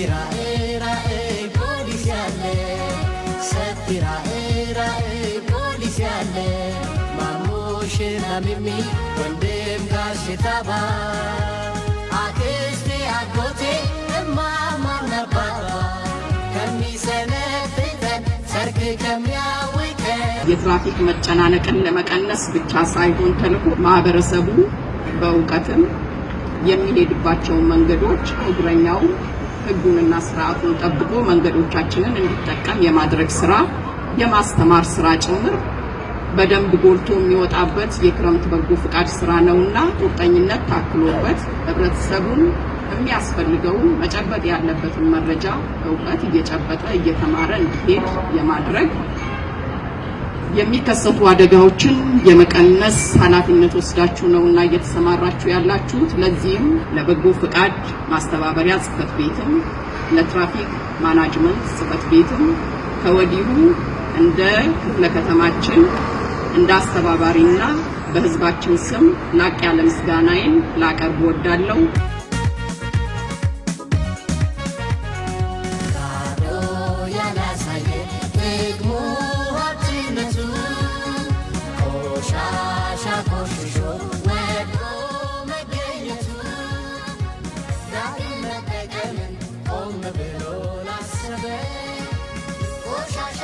ራዕይ ራዕይ ፖሊስ ያለ፣ ሰፊ ራዕይ ራዕይ ፖሊስ ያለ፣ ማሙሽና ሚሚ፣ ወንድም ጋሼ ታባ፣ አክስቴ አጎቴ፣ እማማና አባባ፣ ከሚሰነፍጠን ሰርክ ከሚያውከን። የትራፊክ መጨናነቅን ለመቀነስ ብቻ ሳይሆን ተልዕኮ ማህበረሰቡ በእውቀትም የሚሄድባቸውን መንገዶች፣ እግረኛው ሕጉንና ስርዓቱን ጠብቆ መንገዶቻችንን እንዲጠቀም የማድረግ ስራ፣ የማስተማር ስራ ጭምር በደንብ ጎልቶ የሚወጣበት የክረምት በጎ ፍቃድ ስራ ነውና ቁርጠኝነት ታክሎበት ህብረተሰቡን የሚያስፈልገውን፣ መጨበጥ ያለበትን መረጃ፣ እውቀት እየጨበጠ፣ እየተማረ እንዲሄድ የማድረግ፣ የሚከሰቱ አደጋዎችን የመቀነስ ኃላፊነት ወስዳችሁ ነውና እየተሰማራችሁ ያላችሁት። ለዚህም ለበጎ ፍቃድ ማስተባበሪያ ጽሕፈት ቤትም ለትራፊክ ማናጅመንት ጽሕፈት ቤትም ከወዲሁ እንደ ክፍለ ከተማችን እንደ አስተባባሪና በህዝባችን ስም ላቅ ያለ ምስጋናዬን ላቀርብ እወዳለሁ።